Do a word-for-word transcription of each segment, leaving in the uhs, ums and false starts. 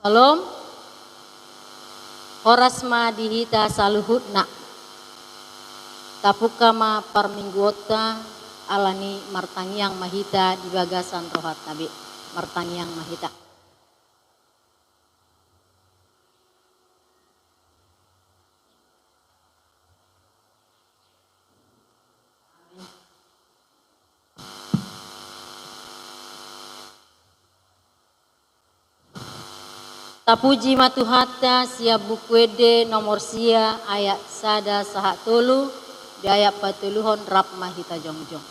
Syalom. Horas ma di hita saluhutna. Tapungka ma parmingguonta, alani martangiang ma hita di bagasan rohanta be. Martangiang ma hita. Tapuji ma Tuhanta. Sian Buku Ende nomor sia, ayat sada sahat tolu, di ayat patoluhon. Rap ma hita jongjong.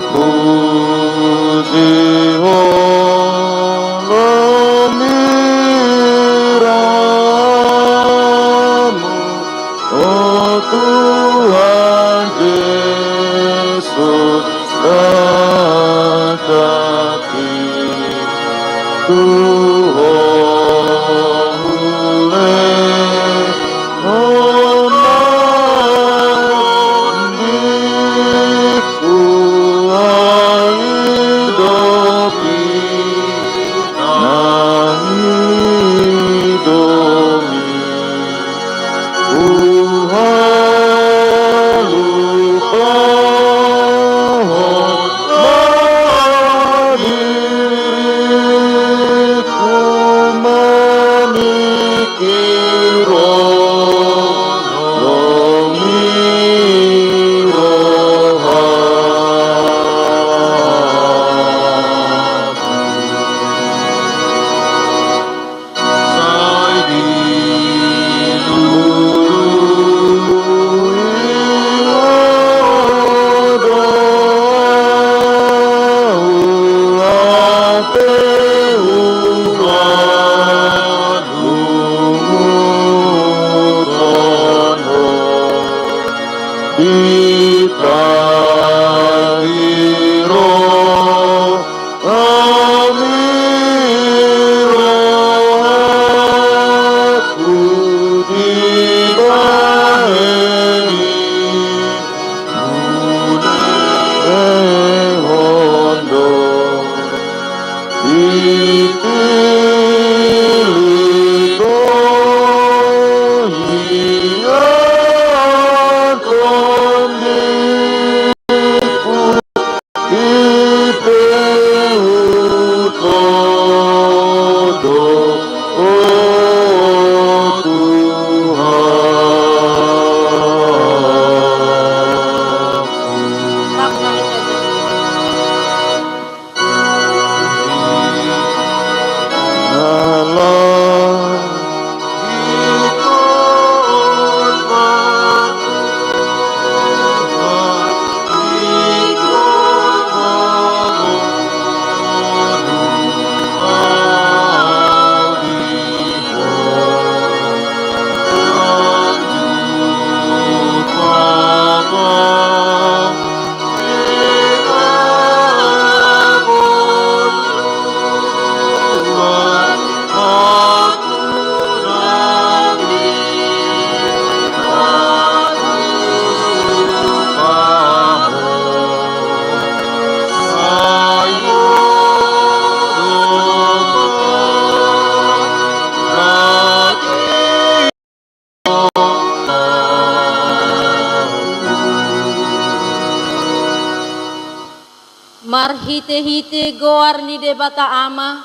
Hupuji holong ni rohamu, o Tuhan Jesus, Raja di Tuhan. Marhitehite goar ni Debata Ama,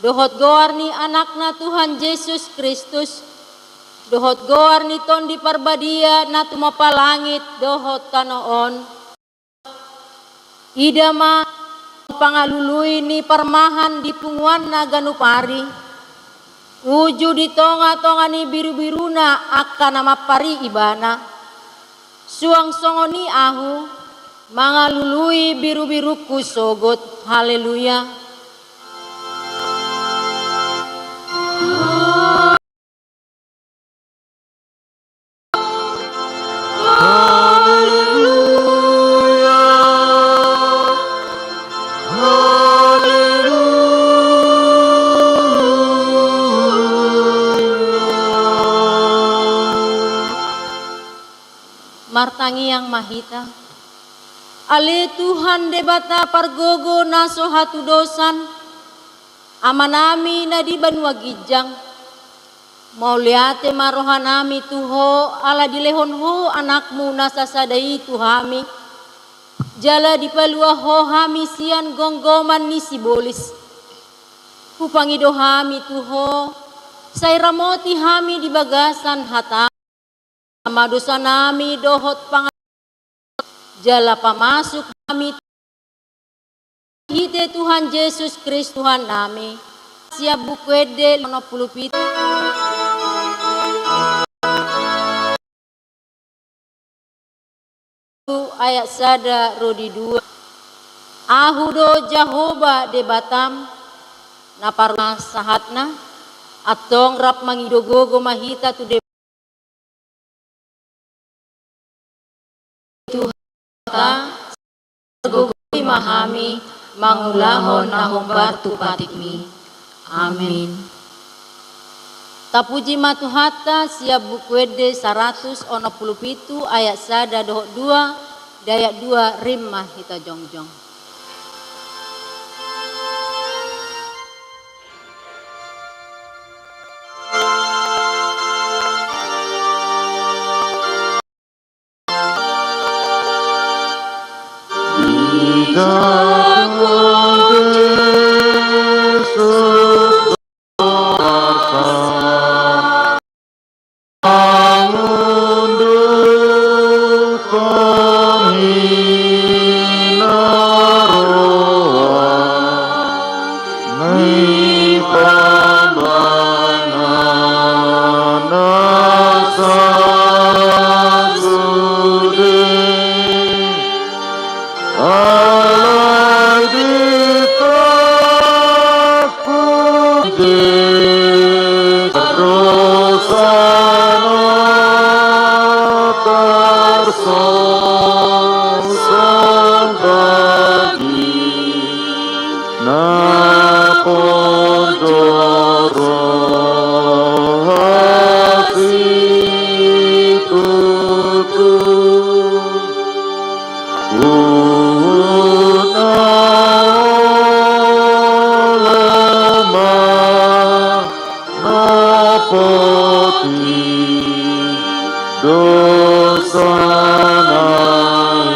dohot goar ni Anakna Tuhan Jesus Kristus, dohot goar ni Tondi Parbadia na tumompa langit dohot tano on, ida ma pangalului ni parmahan di punguanna ganup ari, uju di tongatonga ni birubiruna angka na mampari Ibana, suang songon i ahu mangalului birubirungku sogot. Haleluya. Haleluya. Martangiang ma hita. Ale Tuhan Debata pargogo na so hatudosan, Amanami na di banua ginjang, mauliate ma rohanami tu Ho ala dilehon Ho Anakmu na sasada i tu hami, jala dipalua Ho hami sian gomgoman ni sibolis. Hupangido hami tu Ho, sai ramoti hami di bagasan hata ma dosanami dohot pangan, jala pamasuk hami marhite Tuhan Jesus Kristus Tuhannami. Sian Buku Ende onom pulu pitu ayat sada ro di dua. Ahu do Jahowa Debatam, na parsahatna, antong rap mangido gogo ma hita tu Debata. Tuhanta, pargogoi ma hami mangulahon na hombar tu patikmi. Amin. Tapuji ma Tuhanta. Sian Buku Ende saratus onom pulu pitu ayat sada dohot dua, di ayat dua rim ma hita jongjong. Na ponjoro hasi tutu. Huhut na olo ma na poti dosana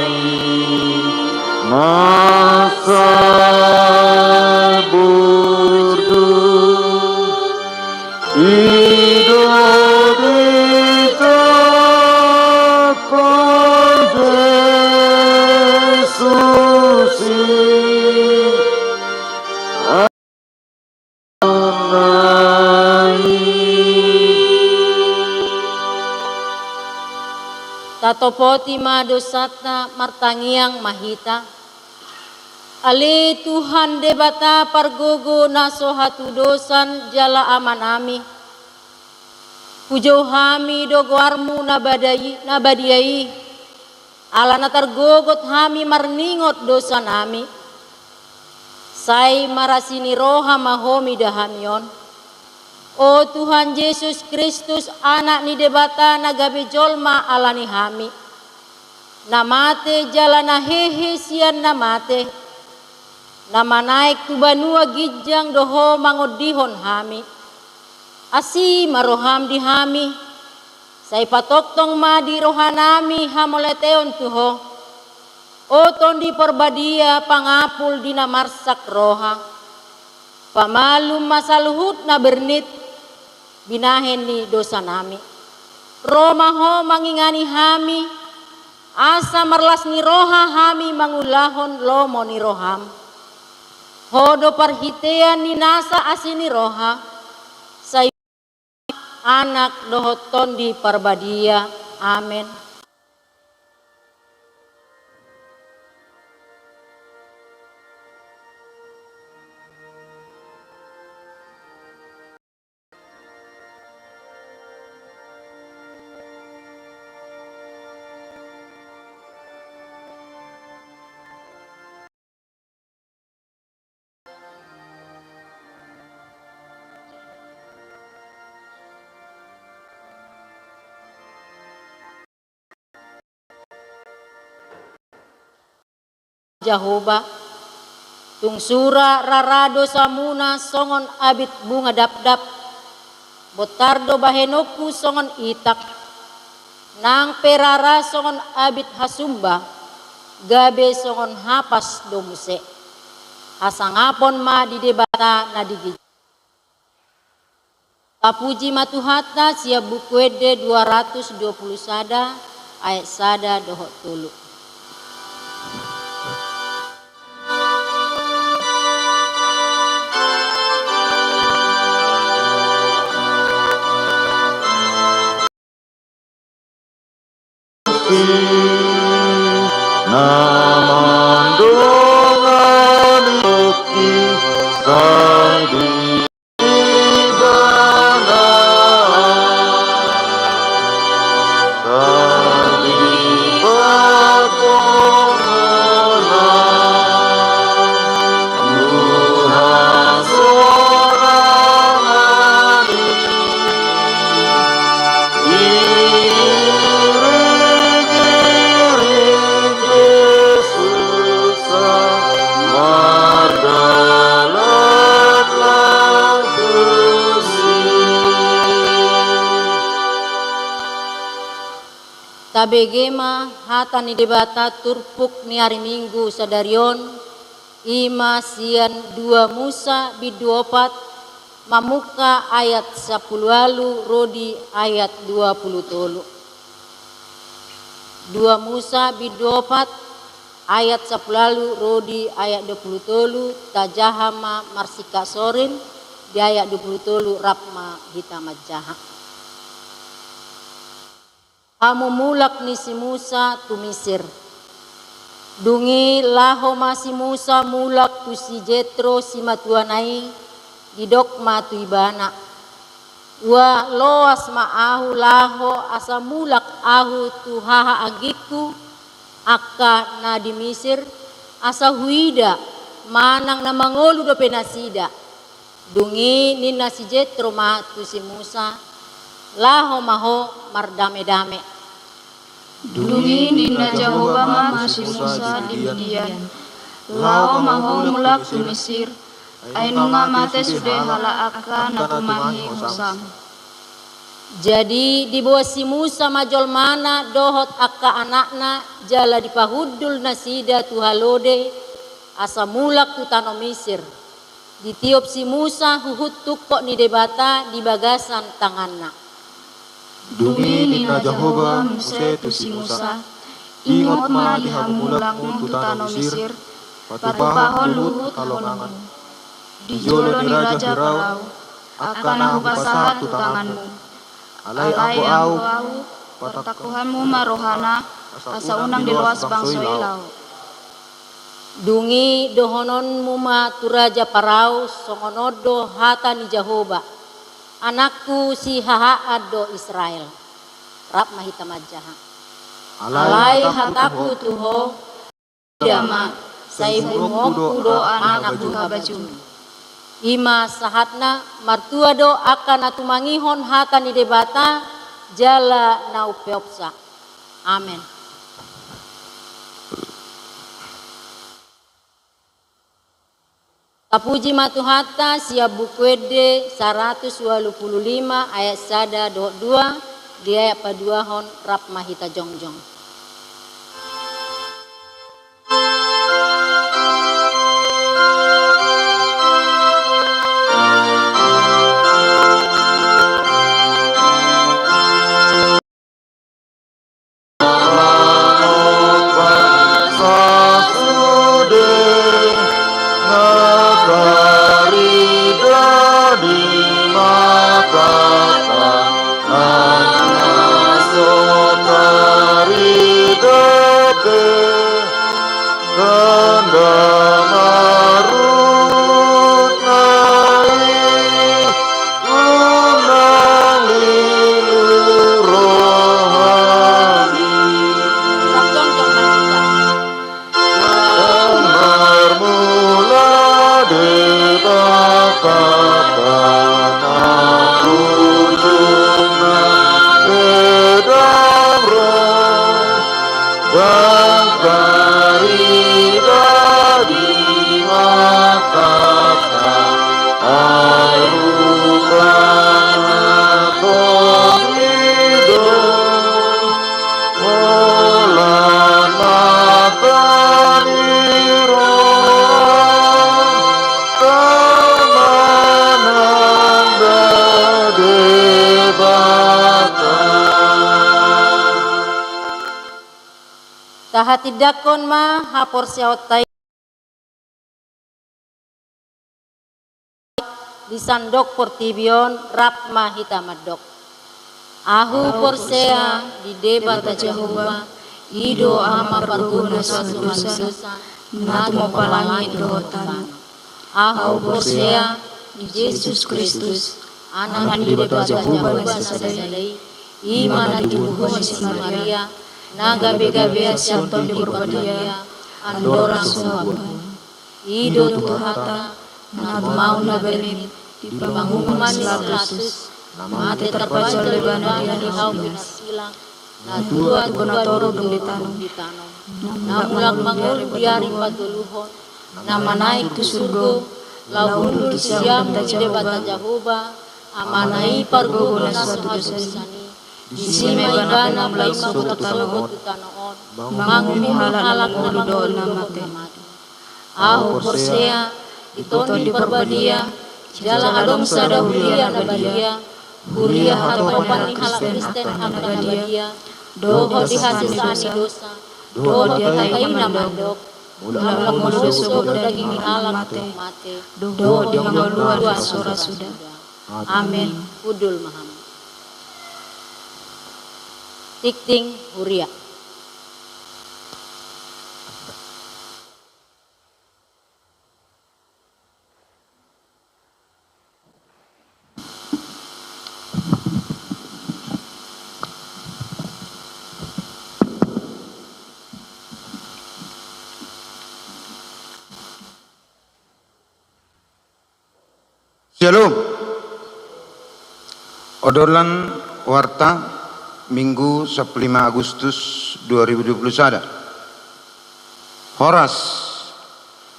i mansai burju. I do dijangkon Jesus i. Tatopoti ma dosanta, martangiang ma hita. Ale Tuhan Debata pargogo na so hatudosan jala Amanami, hujou hami do goarmu na bada i, na badia i. Ala na targogot hami marningot dosanami, sai marasi ni roha ma Ho mida hami on. O Tuhan Jesus Kristus, Anak ni Debata na gabe jolma ala ni hami, na mate jala na hehe sian na mate, na manaek tu banua ginjang do Ho mangondihon hami. Asi ma roham di hami, sai patongtong ma di rohanami hamauliateon tu Ho. O Tondi Parbadia, pangapul di na marsak roha, pamalum ma saluhut na bernit binahen ni dosanami. Ro ma Ho mangingani hami, asa marlas ni roha hami mangulahon lomo ni roham. Ho do parhitean ni nasa asi ni roha, sai Anak dohot Tondi Parbadia. Amen. Jahowa, tung sura rara dosamuna songon abit bunga dapdap, bontar do bahenonku songon itak, nang pe rara songon abit hasumba, gabe songon hapas do muse. Hasangapon ma di Debata na di ginjang. Tapuji ma Tuhanta sian Buku Ende dua ratus dua puluh sada, ayat sada dohot tolu. Na mandongani tingki sai di ibana, sai di patongonan. Tabege ma hata ni Debata turpuk ni ari Minggu sadari on, i ma sian dua Musa bindu opat, mamungka ayat sampulu ualu ro di ayat dua pulu tolu. Dua Musa bindu opat, ayat sampulu ualu ro di ayat dua pulu tolu, tajaha ma marsingkat sorin di ayat dua pulu tolu, rap ma hita manjaha. Hamu mulak ni si Musa tu Misir. Dung i laho ma si Musa mulak tu si Jetro simatuana i, didok ma tu ibana: Ua loas ma ahu laho asa mulak ahu tu haha anggingku, angka na di Misir, asa huida manang na mangolu dope nasida. Dung i ninna si Jetro ma tu si Musa: Laho ma ho mardamedame. Dung i ninna Jahowa ma tu si Musa di Midian: Laho ma ho mulak tu Misir, ai nunga mate sude halak angka na tumangi hosam. Jadi diboan si Musa ma jolmana dohot angka anakna, jala dipahundul nasida tu halode, asa mulak tu tano Misir. Ditiop si Musa huhut tungkot ni Debata di bagasan tanganna. Dung i ninna Jahowa muse tu si Musa: Ingot ma di hamu mulakmu tu tano Misir, patupahon luhut halonganganmu di jolo ni raja Parao angka na hupasahat tu tanganmu. Alai anggo ahu, patangkohonmu ma rohana, asa unang diloas bangso i laho. Dung i dohononmu ma tu raja Parao: Songon on do hata ni Jahowa: Anakku sihahaan do Israel. Rap ma hita manjaha. Alai hatangku tu ho: Ida ma, sai hubuhonku do anak tu habajum. I ma sahatna. Martua do angka na tumangihon hata ni Debata jala na umpeopsa. Amen. Tapuji ma Tuhanta sian Buku Ende saratus ualu pulu lima ayat sada dohot dua, di ayat paduahon rap ma hita jongjong. Tahatindangkon ma haporseaonta i di sandok portibi on, rap ma hita mandok: Ahu porsea di Debata Jahowa, i do Ama pargogo na so adong dosa, na tumompa langit dohot tano. Ahu porsea di Jesus Kristus, Anak ni Debata Jahowa na sasada i, i ma na ditubuhon ni si Maria, na gabegabean sian Tondi Porbadia, andorang so mabunga. I do Tuhanta, na tumaon na gabe, dipanguhuman ni si Pilatus, mate tarpajal do ibana di ari na ualu, na tua tu bona toru dung ditanom, na mulak mangolu di ari patoluhon, na manaek tu surgo, laho hundul tu siamun ni Debata Jahowa, Amana i pargogo na so adong dosa i. Disi ma ibana mulak sogot tu tano on, manguhumi halak na mangolu dohot na mate. Ahu porsea di Tondi Porbadia, jala adong sada huria na badia, huria hatopan ni halak Kristen angka na badia, dohot di hasesaan ni dosa, dohot di hata i na mandok: Mulak mangolu do sogot daging ni halak na mate, dohot di hangoluan na so ra suda. Amen. Hundul ma hamu. Tingting huria. Syalom. Odolan warta, Minggu sampulu lima Agustus dua ribu dua puluh sada. Horas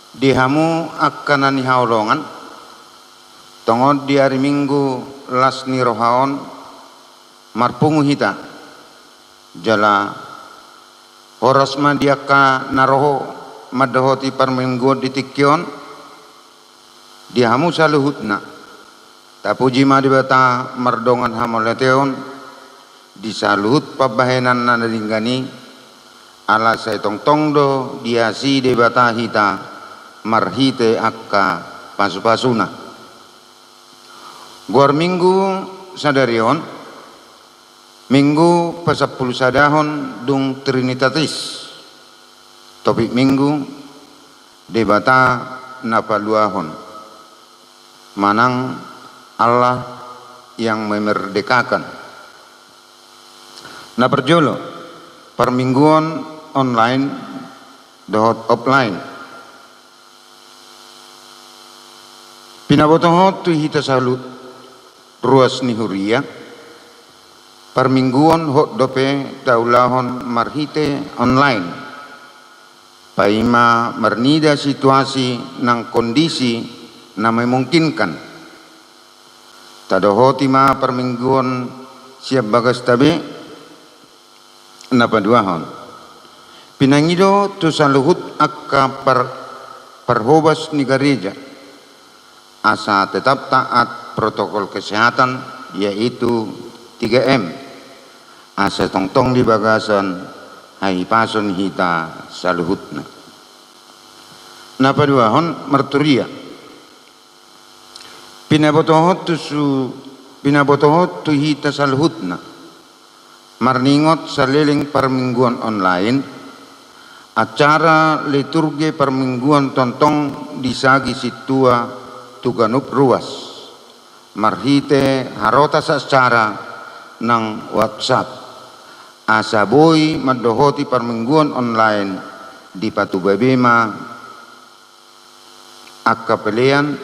di hamu angka na nihaholongan. Tongon di ari Minggu las ni roha on marpungu hita. Jala horas ma di angka na ro mandohoti parmingguon di tingki on, di hamu saluhutna. Tapuji ma Debata mardongan hamauliateon di saluhut pambahenanna na denggan i, ala sai tongtong do diasi Debata hita marhite angka pasupasuna. Goar Minggu sadari on, Minggu pasampulu sadahon dung Trinitatis. Topik Minggu: Debata na paluahon, manang Allah yang memerdekakan. Na parjolo, parmingguon online dohot offline. Pinabotohon tu hita saluhut ruas ni huria, parmingguon hot dope taulahon marhite online. Paima marnida situasi nang kondisi na memungkinkan, tadohoti ma parmingguon sian bagasta be. Na paduahon, pinangido tu saluhut angka par-, parhobas ni gareja asa tetap taat protokol kesehatan, yaitu tiga M, asa tongtong di bagasan hahipason hita saluhutna. Na paduahon, marturia. Pinabotohon tu su-, pinabotohon tu hita saluhutna, marningot saleleng parmingguon online, acara liturgi parmingguon tongtong disagi sintua tu ganup ruas marhite harotas acara nang WhatsApp, asa boi mandohoti parmingguon online. Dipatupa be ma angka pelean,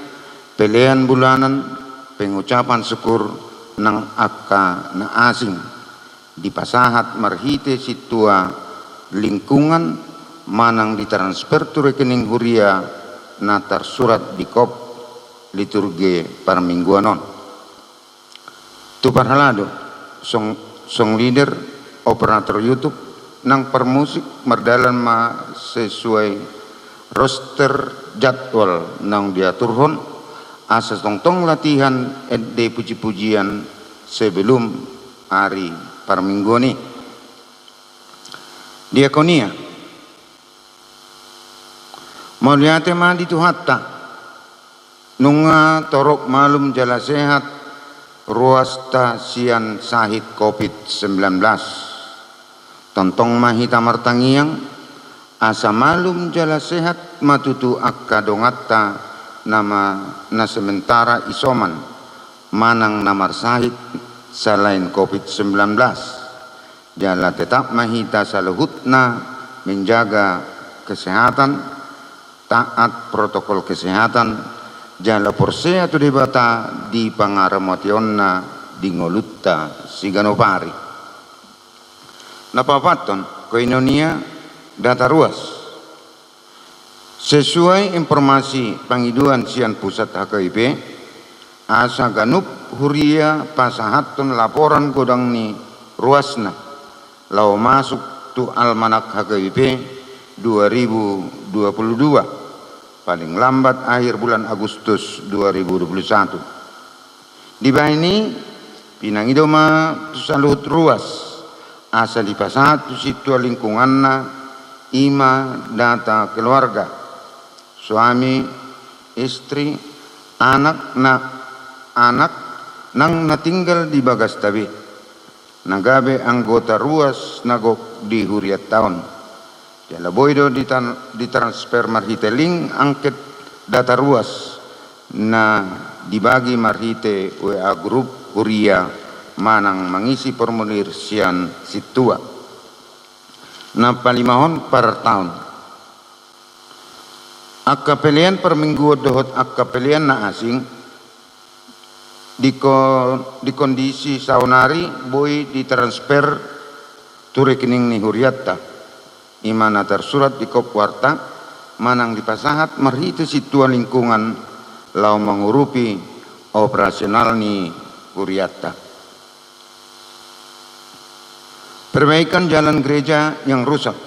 pelean bulanan, pengucapan syukur nang angka na asing, dipasahat marhite sintua lingkungan manang ditransfer tu rekening huria na tarsurat di kop liturgi parmingguon on. Tu parhalado, song, song leader, operator YouTube, nang parmusik mardalan ma sesuai roster jadwal naung diaturhon, asa tongtong latihan ende puji-pujian sebelum ari parmingguon i. Diakonia, Mauliate ma di Tuhanta, nunga torop malum jala sehat ruasta sian sahit covid sembilan belas. Tongtong ma hita martangiang, asa malum jala sehat ma tutu angka donganta na ma-, na sementara isoman manang na marsahit salain covid sembilan belas. Jala tetap ma hita saluhutna menjaga kesehatan, taat protokol kesehatan, jala porsea tu Debata di pangaramotionna di ngolunta siganup ari. Na paopathon, koinonia, data ruas. Sesuai informasi pangidoan sian pusat H K B P, asa ganup huria pasahathon laporan godang ni ruasna, laho masuk tu almanak H K B P dua ribu dua puluh dua, paling lambat akhir bulan Agustus dua ribu dua puluh satu. Dibahen i, pinangido ma tu saluhut ruas, asa dipasahat tu sintua lingkunganna, i ma data keluarga, suami, istri, anak na, anak nang na tinggal di bagasta be, na gabe anggota ruas na gok di hurianta on. Jala boi do ditan-, ditransfer marhite link angket data ruas na dibagi marhite W A grup huria manang mangisi formulir sian sintua. Na palimahon, parartaon. Angka pelean parmingguon dohot angka pelean na asing di ko-, di kondisi saonari boi ditransfer tu rekening ni hurianta, i ma na tarsurat di kop warta manang dipasahat marhite sintua lingkungan laho mangurupi operasional ni hurianta. Perbaikan jalan gereja yang rusak.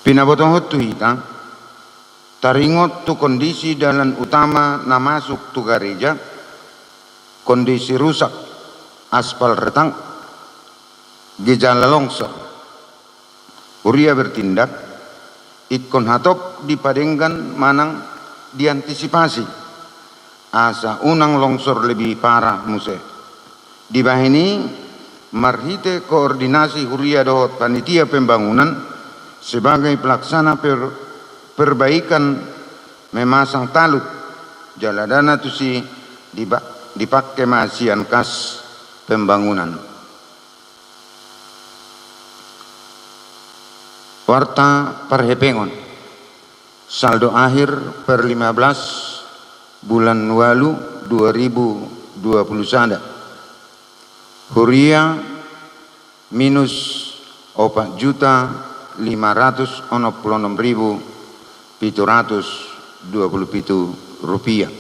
Pinabotohon tu hita, taringot tu kondisi dalan utama na masuk tu gareja, kondisi rusak, aspal retak, gejala longsor. Huria bertindak, ingkon hatop dipadenggan manang diantisipasi, asa unang longsor lebih parah muse. Dibahen i, marhite koordinasi huria dohot panitia pembangunan sebagai pelaksana per-, perbaikan memasang talut, jala dana tusi diba-, dipake ma sian kas pembangunan. Warta parhepengon. Saldo akhir per lima belas bulan walu dua ribu dua puluh sada. Huria minus opat juta lima ratus onom puluh onom ribu pitu ratus dua puluh pitu rupiah.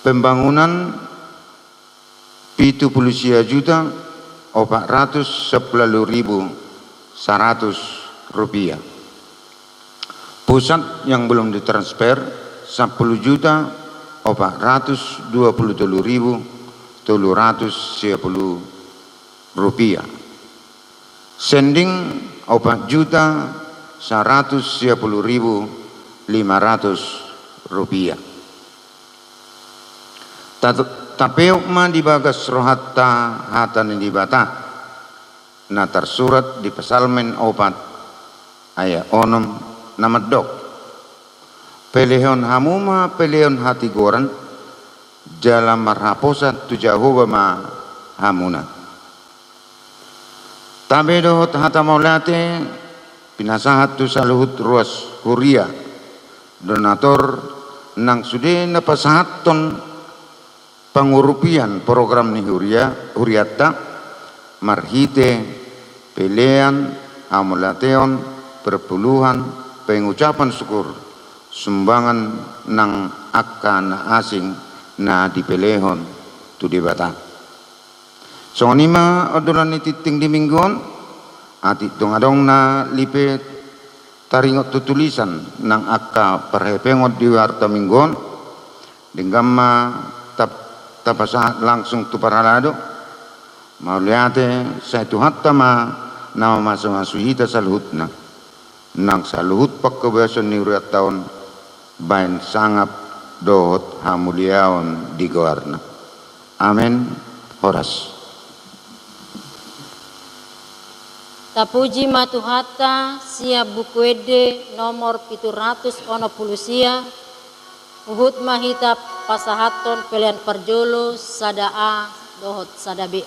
Pembangunan pitu puluh sia juta opat ratus sampulu ualu ribu saratus rupiah. Pusat yang belum ditransfer, sampulu juta opat ratus dua puluh tolu ribu tolu ratus sia puluh rupiah. Sending opat juta saratus sia puluh ribu lima ratus rupiah. Ta-, tapeop ma di bagas rohanta hata ni Debata, na tarsurat di Psalmen opat ayat onom, na mandok: Pelehon hamu ma peleon hatigoran, jala marhaposan tu Jahowa ma hamuna. Tabe dohot hata mauliate pinasahat tu saluhut ruas huria, donatur nang sude na pasahathon pangurupian program ni huria, hurianta, marhite pelean, hamauliateon, perpuluhan, pengucapan syukur, sumbangan nang angka na asing na dipelehon tu Debata. Songon i ma ondolan ni tingting di minggu on, atik tung adong na lipe taringot tu tulisan nang angka parhepengon di warta minggu on, denggan ma tap-, tapasahat langsung tu parhalado. Mauliate, sai Tuhanta ma na mamasumasu hita saluhutna. nang saluhut panghobason ni hurianta on, baen sangap dohot hamuliaon di goarna. Amen. Horas. Tapuji ma Tuhanta, sian Buku Ende nomor pitu ratus onom pulu sia, huhut ma hita pasahathon pelean parjolo sada A dohot sada B.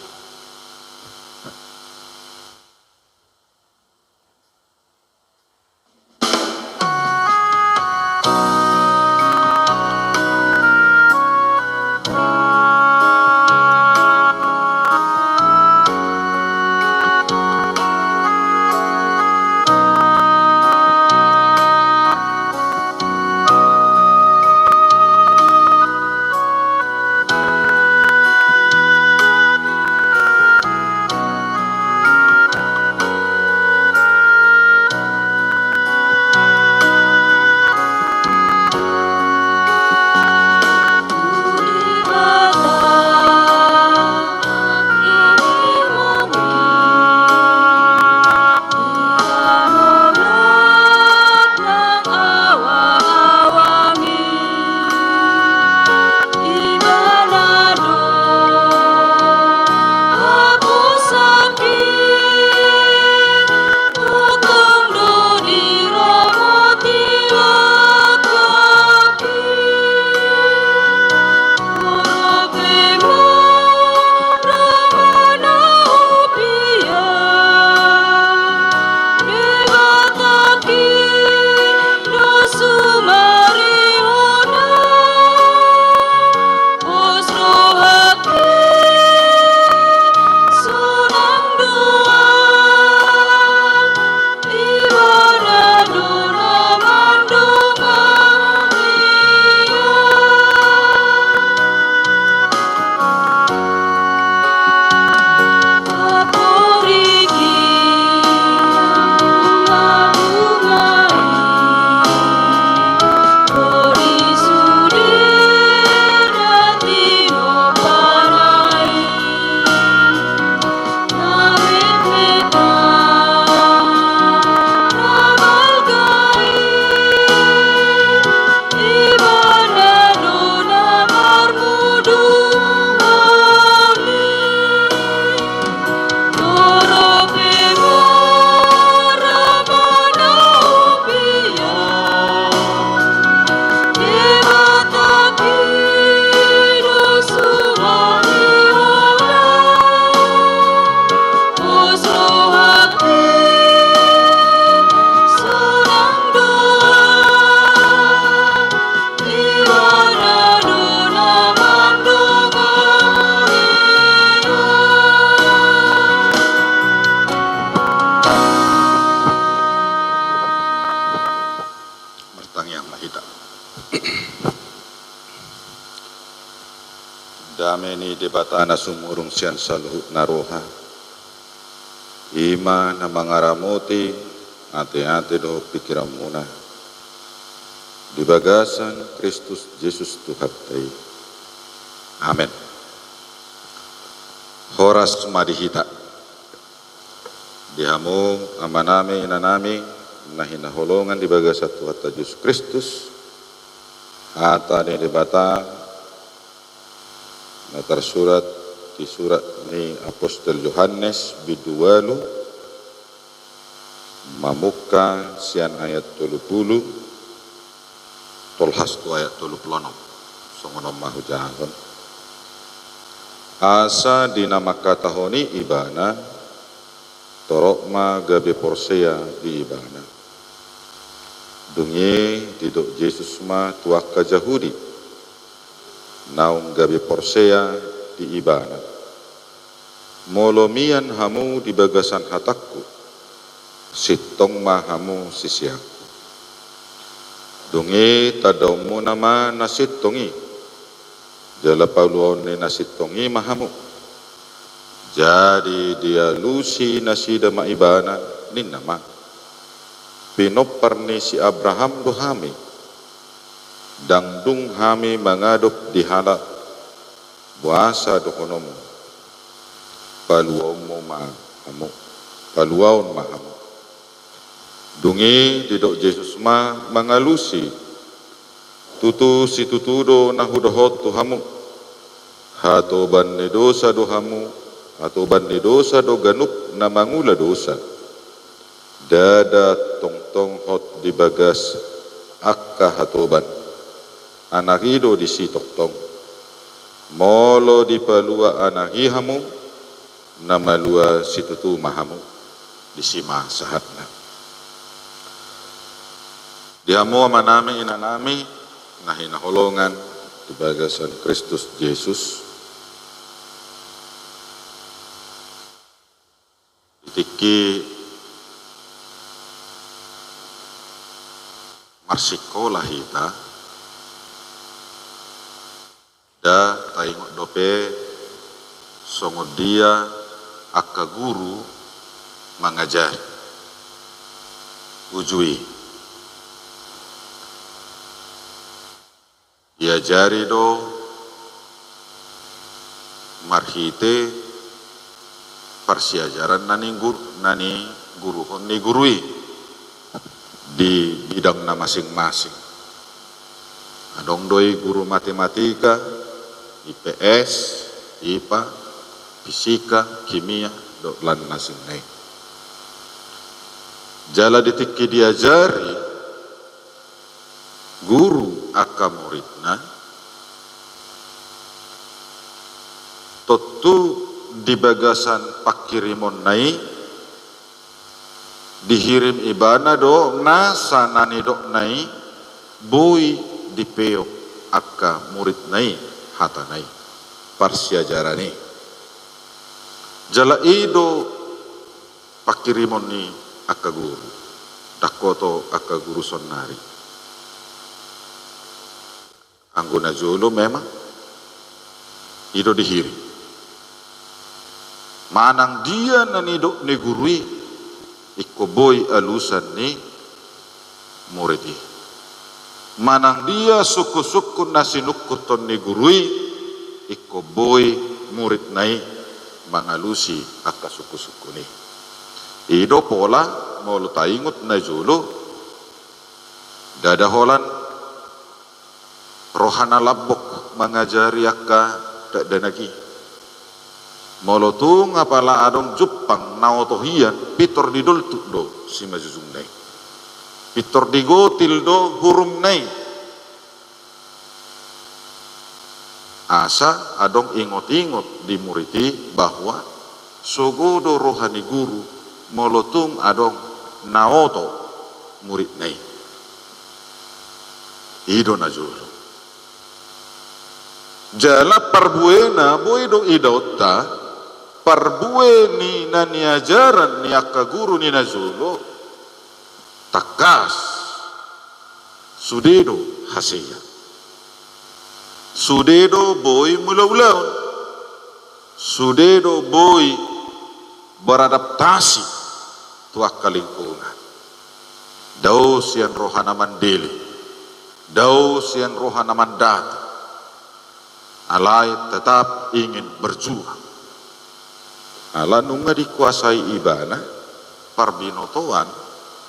Martangiang ma hita. Dame ni Debata na sumurung sian saluhutna roha, i ma na mangaramoti ateate dohot pingkiranmuna di bagasan Kristus Jesus Tuhanta i. Amen. Horas ma di hita. Di hamu amanami, inanami, na hinaholongan di bagasan Tuhanta Jesus Kristus, hata ni Debata na tarsurat di surat ni Apostel Johannes bindu ualu, mamungka sian ayat tolu pulu, tolhas tu ayat tolu pulu onom. Songon on ma hujahahon. Asa di na mangkatahon i ibana, torop ma gabe porsea di ibana. Dung i didok Jesus ma tu angka Jahudi naung gabe porsea di ibana: Molo mian hamu di bagasan hatangku, sintong ma hamu siseanku. Dung i tandaonmuna ma na sintong i, jala paluaon ni na sintong i ma hamu. Jadi dialusi nasida ma ibana, ninna ma: Pinompar ni si Abraham do hami. Ndang dung hami mangadop di halak, boasa dohononmu: Paluaonmu ma hamu, paluaon ma hamu. Dung i didok Jesus ma mangalusi: Tutu situtu do na hudohot tu hamu: Hatoban ni dosa do hamu, hatoban ni dosa do ganup na mangula dosa. Ndada tongtong hot di bagas angka hatoban Anak i do disi tongtong. Molo dipalua Anak i hamu, na malua situtu ma hamu. Disi ma sahatna. Di hamu amanami, inanami na hinaholongan di bagasan Kristus Jesus. Di tingki marsikola hita, nda taingot dope songon dia angka guru mangajari. Uju i. Diajari do marhite parsiajaran na nigur-, na niguruhon ni guru i di bidangna masing-masing. Adong do i guru matematika, I P S, I P A, fisika, kimia, dohot lan na asing na i. Jala di tingki diajari guru angka muridna, tontu di bagasan panghirimonna i dihirim ibana do nasa na nidokna i, boi dipeop angka muridna i hatana i, parsiajaran i. Jala i do panghirimon ni angka guru, dangkoto angka guru saonari. Anggo na jolo memang i do dihirim. Manang dia na nidok ni guru i, ingkon boi alusan ni murid i. Manang dia sungkun-sungkun na sinungkunhon ni guru i, ingkon boi muridna i mangalusi angka sungkun-sungkun i. I do pola molo taingot na jolo, ndada holan roha na lambok mangajari angka dakdanak i. Molo tung apala adong jumpang na oto hian, pintor didoltuk do simanjujungna i. Pintor digotil do hurumna i. Asa adong ingot-ingot di murid i bahwa sogo do roha ni guru molo tung adong na oto muridna i. I do na jolo. Jala parbuena, boi do idaonta, parbue ni na niajaran ni angka guru ni na jolo, tangkas sude do hasea. Sude do boi mangula-ulaon. Sude do boi beradaptasi tu angka lingkungan. Dao sian roha na mandele, dao sian roha na mandata, alai tetap ingin berjuang. Ala nunga dikuasai ibana parbinotoan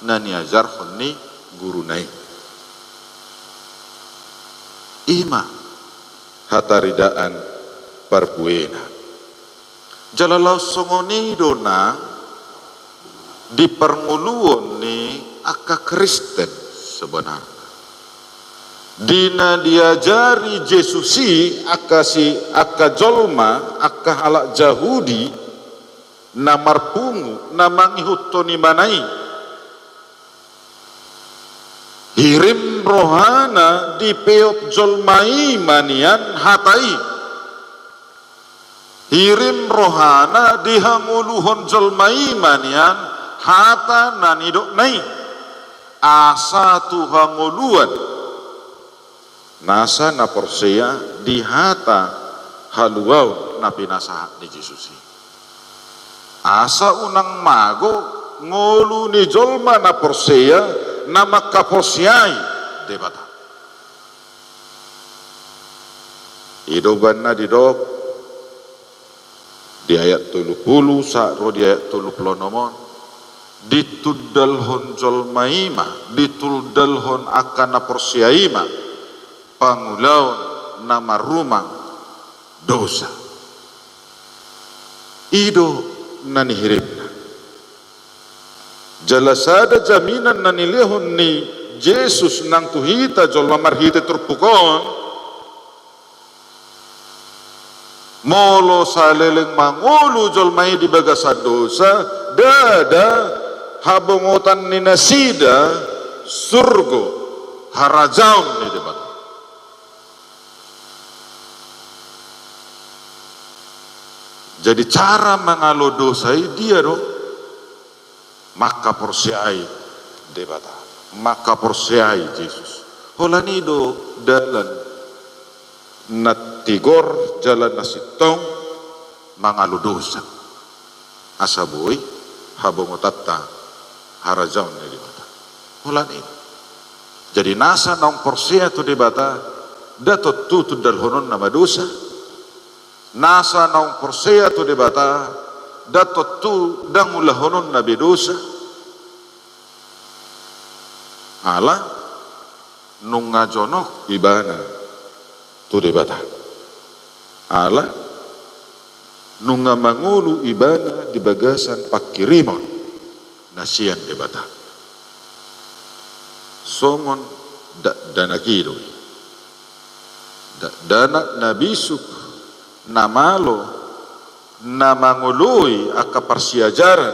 na niajarhon ni guruna i. I ma hataridaan parbuena. Jala laos songon i do na di parngoluon ni angka Kristen sebenarna. Di na diajari Jesus i angka si, angka jolma, angka halak Jahudi na marpungu, na mangihuthon ibana i. Hirim rohana dipeop jolma i ma nian hata i. Hirim rohana dihangoluhon jolma i ma nian hata na nidokna i. Asa tu hangoluan nasa na porsea di hata haluaon na pinasahat ni Jesus i. Asa unang mago ngolu ni jolma na porsea na mangkaporseai Debata. I do umbahen na didok di ayat tolu pulu sahat ro di ayat tolu pulu onom on. Ditundalhon jolma i ma, ditundalhon angka na porsea i ma pangulaon na marumang dosa. I do na nihirimna. Jala sada jaminan na nilehon ni Jesus nang tu hita jolma marhite turpuk on, molo saleleng mangolu jolma i di bagasan dosa, ndada habongotan ni nasida surgo, harajaon ni Debata. Jadi cara mangalo dosa i dia do? Mangkaporseai Debata, mangkaporseai Jesus. Holan i do dalan na tigor, jala na sintong mangalo dosa, asa boi habongotanta harajaon ni Debata. Holan i. Jadi nasa naung porsea tu Debata, nda tontu tundalhononna ma dosa. Nasa naung porsea tu Debata, nda tontu ndang ulahononna be dosa. Ala nunga jonok ibana tu Debata. Ala nunga mangolu ibana di bagasan pangkirimon na sian Debata. Songon dakdanak i do i. Dakdanak na bisuk, na malo, na mangoloi angka parsiajaran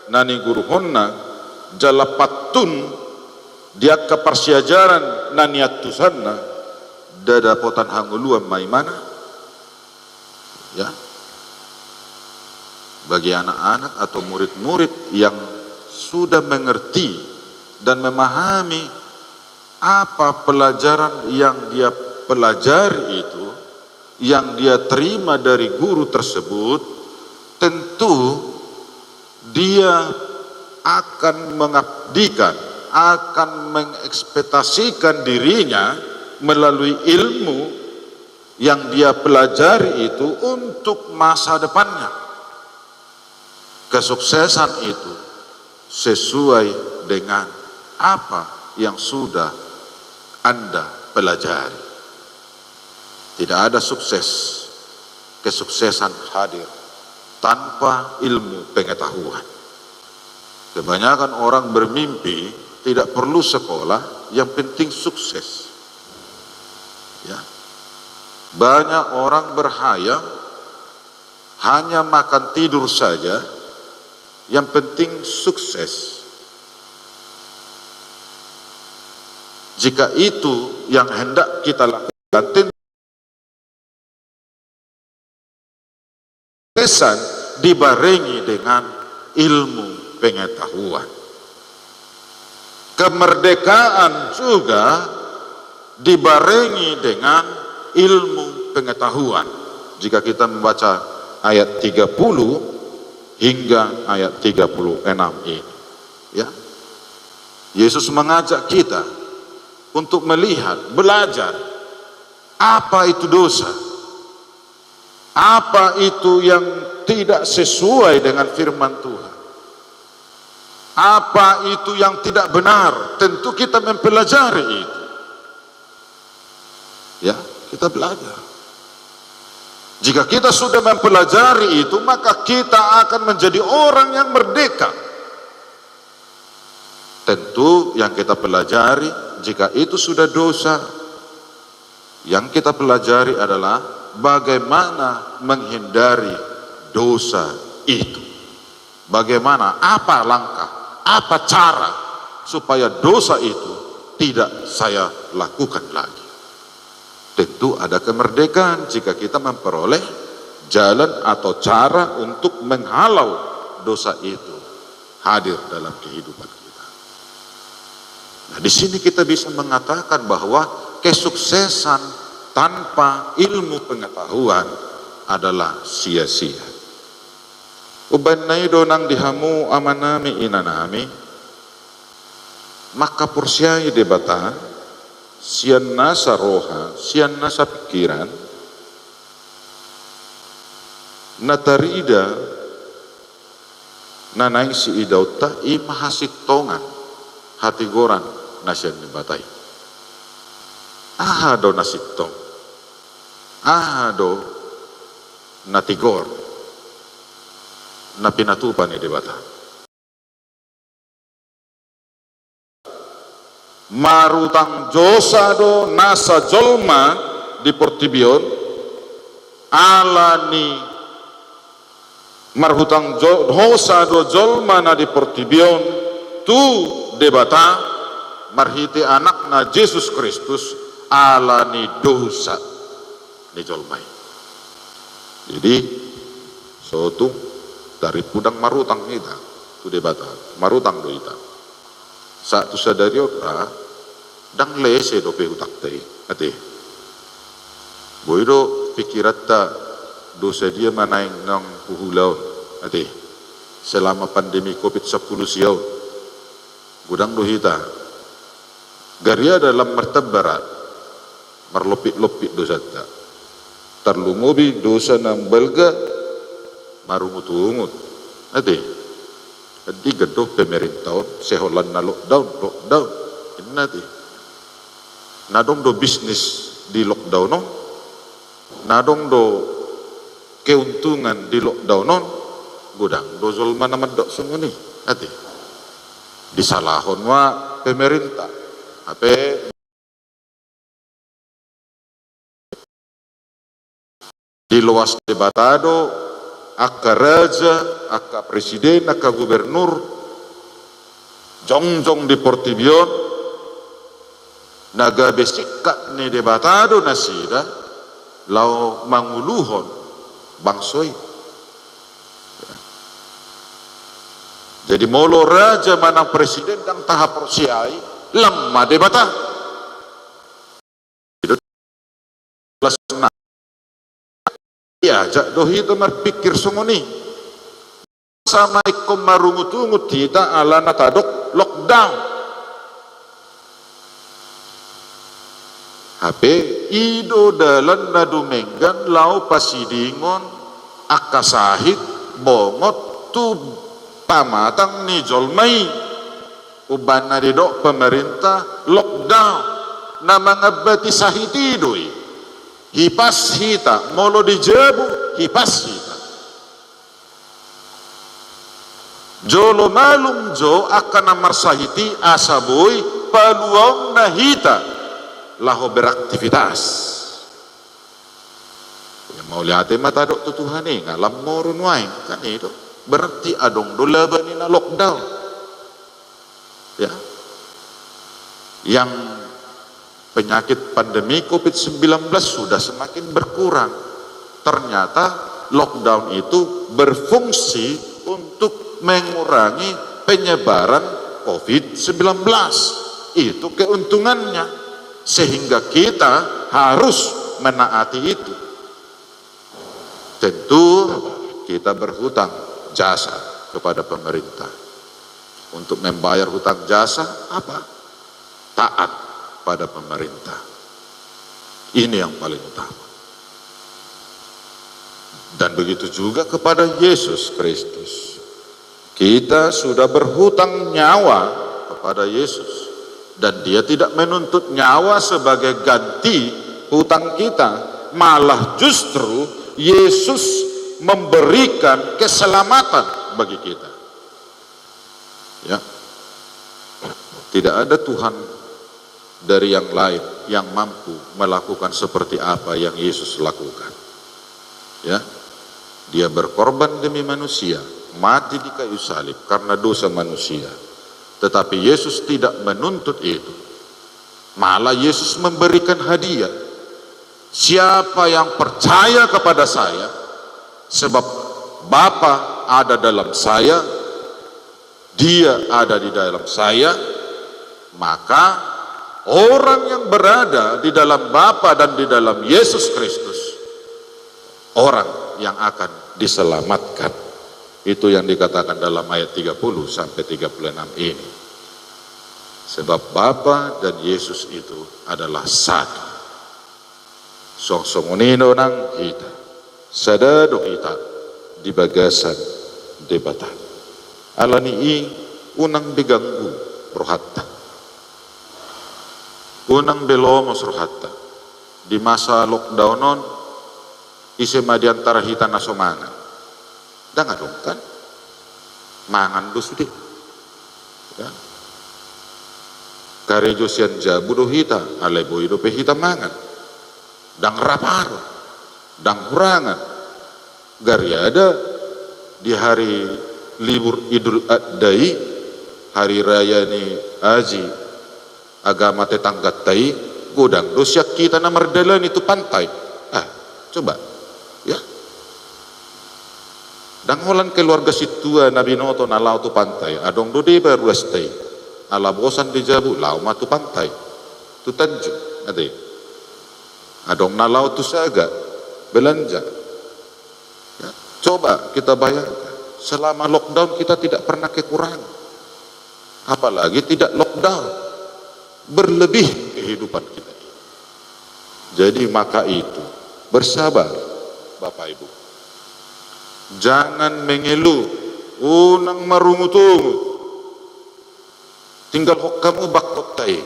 na niguruhonna, jala pantun di angka parsiajaran na niantusanna, nda dapotan hangoluan ma ibana. Ya. Bagi anak-anak atau murid-murid yang sudah mengerti dan memahami apa pelajaran yang dia pelajari itu, yang dia terima dari guru tersebut, tentu dia akan mengabdikan, akan mengekspektasikan dirinya melalui ilmu yang dia pelajari itu untuk masa depannya. Kesuksesan itu sesuai dengan apa yang sudah Anda pelajari. Tidak ada sukses, kesuksesan hadir tanpa ilmu pengetahuan. Kebanyakan orang bermimpi tidak perlu sekolah, yang penting sukses. Ya. Banyak orang berhayal hanya makan tidur saja, yang penting sukses. Jika itu yang hendak kita lakukan, tentu kesuksesan dibarengi dengan ilmu pengetahuan. Kemerdekaan juga dibarengi dengan ilmu pengetahuan. Jika kita membaca ayat tiga puluh hingga ayat tiga puluh enam ini, ya. Yesus mengajak kita untuk melihat, belajar apa itu dosa. Apa itu yang tidak sesuai dengan firman Tuhan? Apa itu yang tidak benar? Tentu kita mempelajari itu. Ya, kita belajar. Jika kita sudah mempelajari itu, maka kita akan menjadi orang yang merdeka. Tentu yang kita pelajari, jika itu sudah dosa, yang kita pelajari adalah bagaimana menghindari dosa itu. Bagaimana, apa langkah, apa cara supaya dosa itu tidak saya lakukan lagi. Tentu ada kemerdekaan jika kita memperoleh jalan atau cara untuk menghalau dosa itu hadir dalam kehidupan kita. Nah, di sini kita bisa mengatakan bahwa kesuksesan tanpa ilmu pengetahuan adalah sia-sia. Umbahen na i do nang di hamu amanami inanami, mangkaporseai Debata sian nasa roha, sian nasa pingkiran, na tarida Na naeng siidaonta i ma hasintongan, hatigoran na sian Debata i. Aha do na sintong? Aha do na tigor na pinatupa ni Debata? Marhutang dosa do nasa jolma di portibi on, ala ni marhutang jo-, dosa do jolma na di portibi on tu Debata marhite Anakna Jesus Kristus ala ni dosa ni jolma i. Jadi, sotung, tarimpu ndang marhutang hita tu Debata, marhutang do hita. Sahat tu sadari on ra, ndang lese dope hutangta i, ate. Boi do pikiranta, dosa dia ma naeng naung huula on, ate. Selama pandemi covid sampulu sia on, godang do hita. Gariada lam martamba ra, marlompit-lompit dosanta. Tarlumobi dosa na umbalga marungut-ungut. Ate. Didok do pemerintah on, sai holan na lockdown, lockdown. Inna ate. Na adong do bisnis di lockdown on? Na adong do keuntungan di lockdown on? Godang do jolma na mandok songon i. Ate. Disalahon ma pemerintah. Hape diloas Debata do angka raja, angka presiden, angka gubernur, jongjong di portibi on, na gabe singkat ni Debata do nasida laho manguluhon bangso i. Jadi molo raja manang presiden ndang tahaporseai, lam ma Debata. Las na. Diajak do hita marpikir songon i. Sama ingkon marungut-ungut hita ala na tadok lockdown. Hape i do dalan na dumenggan laho pasidingon angka sahit, bongot tu pamatang ni jolma i. Umbahen na didok pemerintah lockdown, na mangambati sahit i do i. Hipas hita, molo di jabu, hipas hita. Jolo malum jo angka na marsahit i asa boi paluaonna hita laho beraktivitas. Ia mauliate ma tadok tu Tuhan i, nga lam moru nuaeng, kan i do. Berarti adong do laba ni na lockdown. Ya. Yang penyakit pandemi covid sembilan belas sudah semakin berkurang. Ternyata lockdown itu berfungsi untuk mengurangi penyebaran covid sembilan belas. Itu keuntungannya. Sehingga kita harus menaati itu. Tentu kita berhutang jasa kepada pemerintah. Untuk membayar hutang jasa apa? Taat pada pemerintah. Ini yang paling utama. Dan begitu juga kepada Yesus Kristus. Kita sudah berhutang nyawa kepada Yesus, dan Dia tidak menuntut nyawa sebagai ganti hutang kita, malah justru Yesus memberikan keselamatan bagi kita. Ya. Tidak ada Tuhan dari yang lain yang mampu melakukan seperti apa yang Yesus lakukan. Ya. Dia berkorban demi manusia, mati di kayu salib karena dosa manusia. Tetapi Yesus tidak menuntut itu. Malah Yesus memberikan hadiah. Siapa yang percaya kepada saya, sebab Bapa ada dalam saya, Dia ada di dalam saya, maka orang yang berada di dalam Bapa dan di dalam Yesus Kristus, orang yang akan diselamatkan. Itu yang dikatakan dalam ayat tiga puluh sampai tiga puluh enam ini. Sebab Bapa dan Yesus itu adalah satu. Suang songon i do nang hita, sada do hita di bagasan Debata. Alani i, unang be ganggu rohanta. Unang be lomos rohanta. Di masa lockdown on, ise ma di antara hita na so mangan? Ndang adong kan? Mangan do sude. Ya. Karejo sian jabu do hita, alai boi dope hita mangan. Ndang rap aru, ndang hurangan. Gariada di hari libur Idul Adha i, hari raya ni aji agama tetangganta i, godang do sian hita na mardalani tu pantai. Ah, coba. Ya. Ndang holan keluarga sintua na binoto na laho tu pantai, adong do deba ruasta i. Ala bosan di jabu, laho ma tu pantai. Tu Tanjung, ate. Adong na laho tu Saga, belanja. Ya, coba kita bayangkan, selama lockdown kita tidak pernah kekurangan. Apalagi tidak lockdown, berlebih kehidupan kita ini. Jadi maka itu, bersabar, Bapak Ibu. Jangan mengeluh, unang marungut-ungut. Tinggalhon hamu bangkonta i.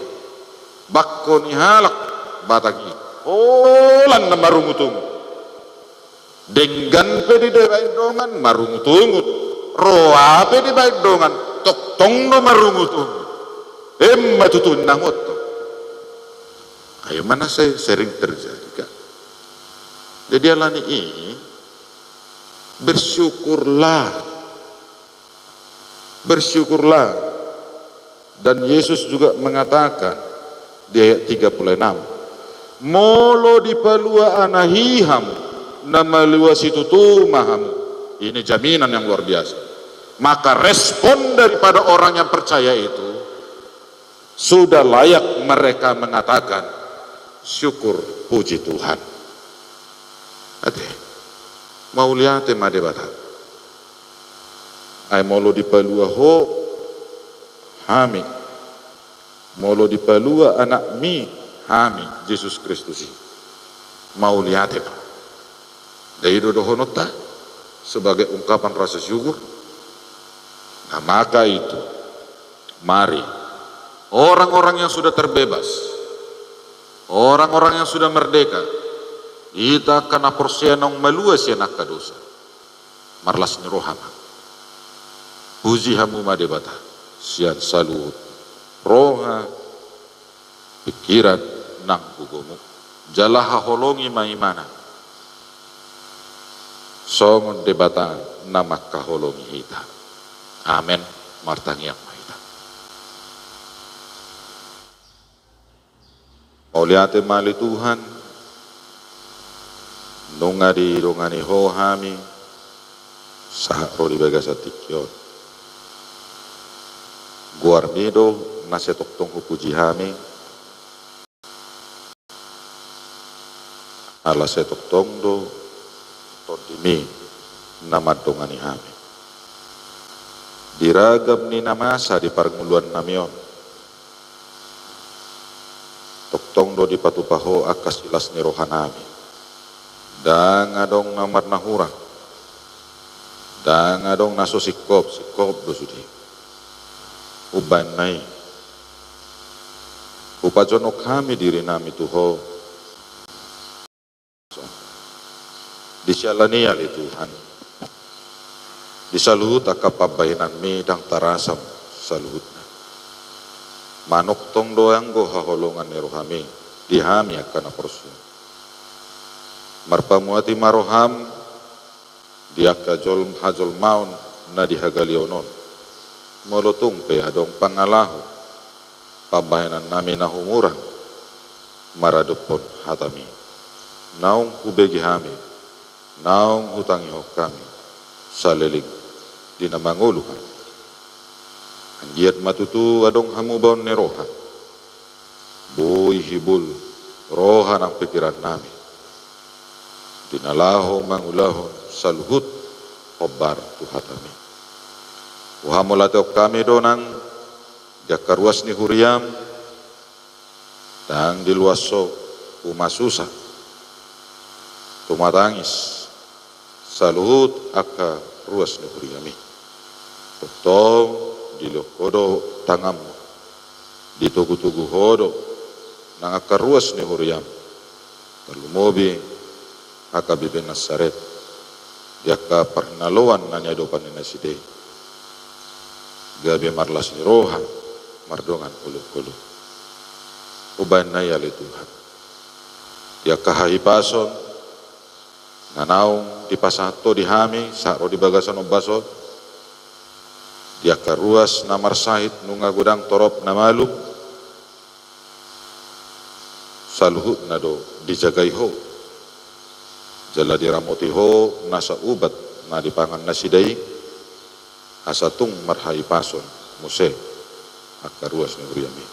Bangko ni halak Batak i, holan na marungut-ungut. Denggan pe dibaen dongan, marungut-ungut. Roa pe dibaen dongan, tongtong do marungut-ungut. Emma tutu na huoto. Ai emma na se-, sering terjadi kan. Jadi alani i, bersyukurlah. Bersyukurlah. Dan Yesus juga mengatakan di ayat tiga puluh enam, "Molo dipalua Anahi hamu, na malua situtu ma hamu." Ini jaminan yang luar biasa. Maka respon daripada orang yang percaya itu sudah layak mereka mengatakan, "Syukur, puji Tuhan." Ate, mauliate ma Debata. Ai molo dipalua ho, hami. Molo dipalua Anakmi, hami, Jesus Kristus i, mauliate ma. Dai do dohononta sebagai ungkapan rasa syukur. Nah, maka itu, mari, orang-orang yang sudah terbebas, orang-orang yang sudah merdeka, hita angka na porsea naung malua sian angka dosa, marlas ni roha ma. Puji hamu ma Debata sian saluhut roha, pikiran nang gogomu. Jala haholongi ma ibana songon Debata na mangkaholongi hita. Amen. Martangiang ma hita. Mauliate ma ale Tuhan, nunga didongani Ho hami sahat ro di bagasan tingki on. Goarmi do na sai tongtong hupuji hami, ala sai tongtong do Tondimi na mandongani hami di ragam ni na masa di parngoluannami on. Tongtong do dipatupa Ho angka silas ni rohanami. Ndang adong na marnahurang, ndang adong na so singkop, singkop do sude. Umbahen na i, hupajonok hami dirinami tu Ho. Di siala ni i ale Tuhan, di saluhut angka pambahenanmi ndang tarasam saluhutna. Manongtong do anggo haholongan ni rohami di hami angka na porsea. Marpamuati ma roham di angka jol-, hajolmaon na di hagaleon on. Molo tung pe adong pangalaho pambahenannami na humurang maradophon hatami, naung hubege hami, naung hutangihon hami saleleng di na mangolu hami. Anggiat ma tutu adong hamubaon ni roha, boi hibul roha nang pikirannami di na laho mangulahon saluhut hombar tu hatami. Huhamauliatehon hami do nang di angka ruas ni huriam, ndang diluas Ho, tumasusa, tumatangis saluhut angka ruas ni huriami. Tong dilehon Ho do tanganmu, ditogutogu Ho do nang angka ruas ni huriam, tarlumobi H K B P Nasaret, di angka parhinaloan na niadopan ni nasida i, gabe marlas ni roha mardongan olopolop. Umbahen na i ale Tuhan, di angka hahipason na naung dipasahat Ho di hami sahat ro di bagasan ombas on, di angka ruas na marsahit nunga godang torop na malum, saluhutna do dijagai Ho, jala diramoti Ho nasa ubat na dipangan nasida i, asa tung marhahipason muse angka ruas ni huriam i.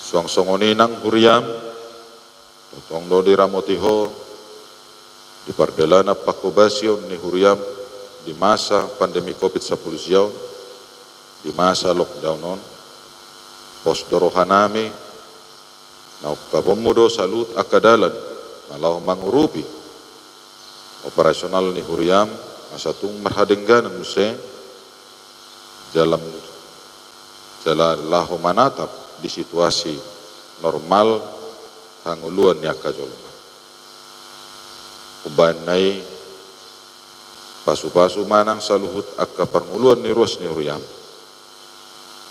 Suang songon i nang huriam, tongtong do diramoti Ho di pardalanan panghobasion ni huriam di masa pandemi Covid sampulu sia on, di masa lockdown on. Pos do rohanami, na ungkaponmu do saluhut angka dalan na laho mangurupi operasional ni huriam, asa tung marhadengganan muse jala, jala laho manatap di situasi normal hangoluan ni angka jolma. Umbahen na i, pasupasu ma nang saluhut angka parngoluan ni ruas ni huriam,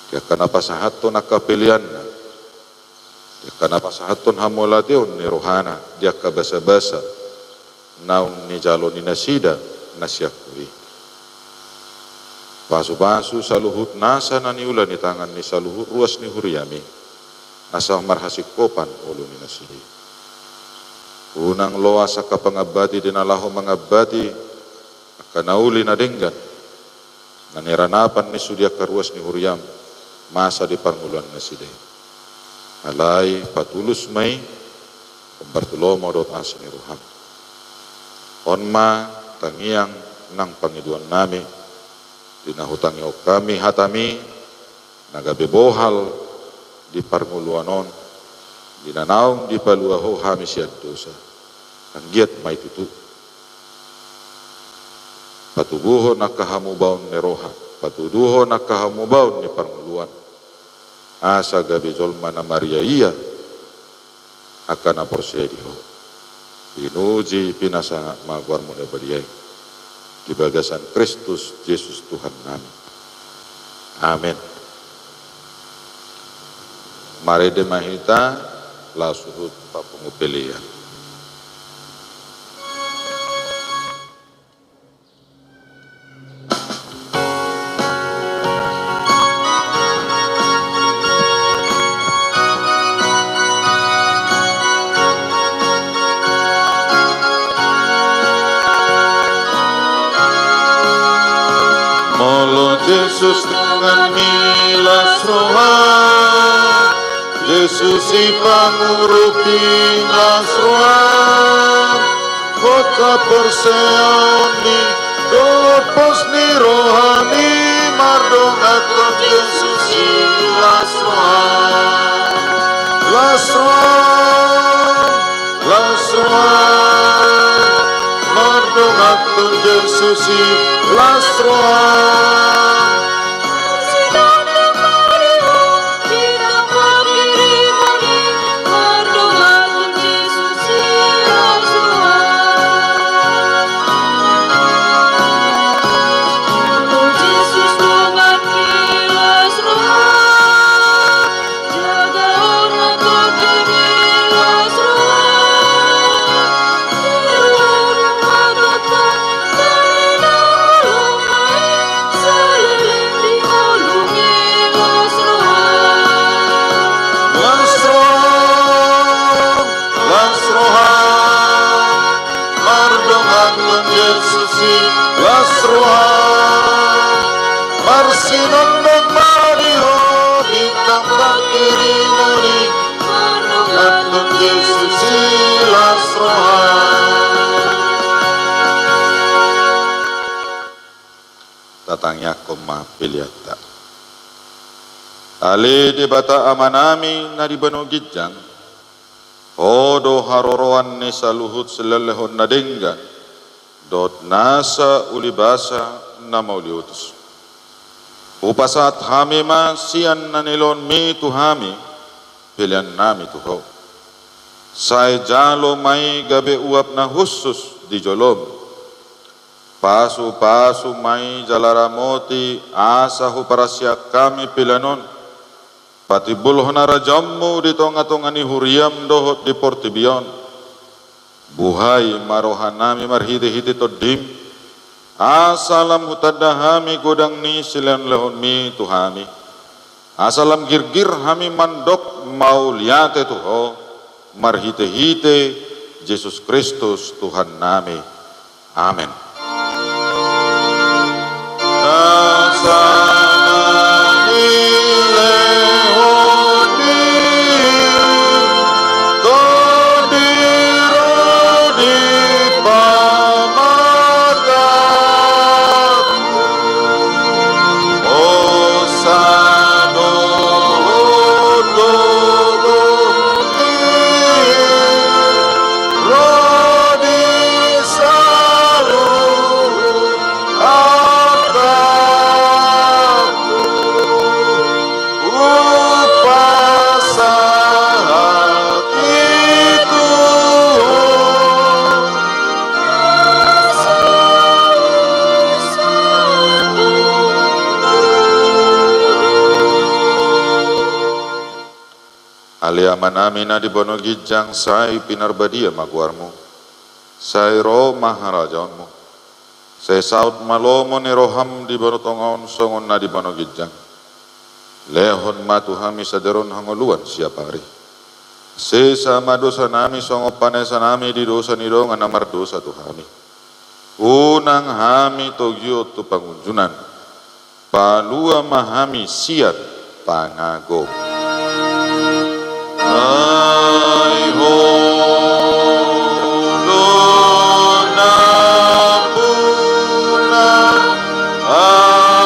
di angka na pasahathon angka peleanna, di angka na pasahathon hamauliateon ni rohana di angka basabasa naung nijalo ni nasida na sian Ho i. Pasupasu saluhut nasa na niula ni tangan ni saluhut ruas ni huriam i, asa marhasingkopan olo ni nasida i. Unang loas angka pangambati di na laho mangambati angka na uli na denggan na niranapan ni sude angka ruas ni huriam masa di parngoluan nasida i. Alai patulus ma i, hombar tu lomo dohot asi ni roham. On ma tangiang nang pangidoannami, di na hutangihon hami hatami na gabe bohal di parngoluan on, di na naung dipalua Ho hami sian dosa. Anggiat ma i tutu patubuhon angka hamubaon ni roha, patuduhon angka hamubaon ni parngoluan, asa gabe jolma na mariaia angka na porsea di Ho. Pinuji pinasangap ma goarmu na badia i di bagasan Kristus Jesus Tuhannami. Amen. Marende ma hita laos huhut papungu pelean. Molo Jesus donganmi las roha, Jesus i pangurupi las roha, hot haporseaon ni dohot pos ni rohami mardongankon Jesus i las roha. Las roha, las roha, mardongankon Jesus i las roha. Las roha, las roha, mardongankon Jesus i las roha. Marsinondong ma di Ho bintang pangkirimon i, mardongankon Jesus i las roha. Tatangiangkon ma peleanta. Ale Debata Amanami na di banua ginjang, Ho do haroroan ni saluhut silehonlehon na denggan dohot nasa ulibasa na mauliutus. Hupasahat hami ma sian na nilehonmi tu hami, pelean nami tu Ho. Sai jalo ma i gabe uap na hushus di jolomi. Pasupasu ma i jala ramoti asa huparsiap hami pelean on patimbulhon harajaonmu di tongatonga ni huriam dohot di portibi on. Buhai ma rohanami marhitehite Tondim, asa lam hutanda hami godang ni silehonlehonmi tu hami. Asa lam girgir hami mandok mauliate tu Ho, marhitehite Jesus Kristus Tuhannami. Amen. Ale Amanami na di banua ginjang, sai pinarbadia ma goarmu. Sai ro ma harajaonmu. Sai saut ma lomo ni roham di banua tonga on songon na di banua ginjang. Lehon ma tu hami sadari on hangoluan siapari. Sesa ma dosanami songon panesanami di dosa ni dongan na mardosa tu hami. Unang hami togihon tu pangunjunan. Palua ma hami sian pangago. Ai Ho do nampuna harajaon.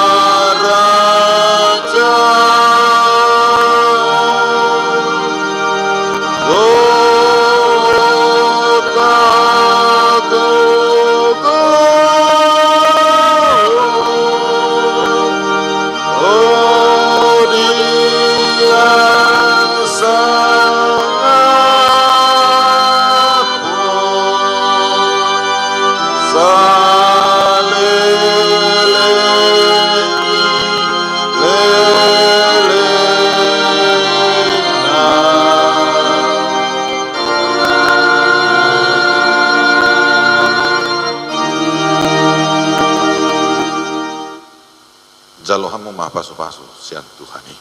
Jalo hamu ma pasupasu sian Tuhan i.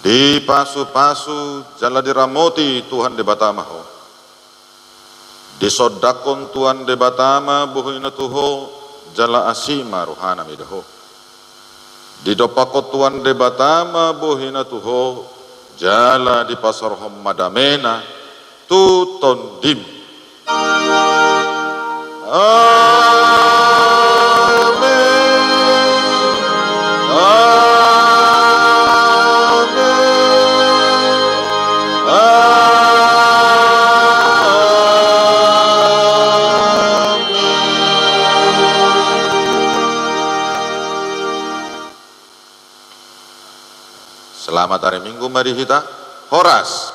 Dipasupasu jala diramoti Tuhan Debata ma ho. Disondangkon Tuhan Debata ma bohina tu ho, jala asi ma rohana mida ho. Didompakkon Tuhan Debata ma bohina tu ho, jala dipasaorhon ma damena tu tondim. Amen. Amen. Amen. Selamat hari Minggu ma di hita. Horas.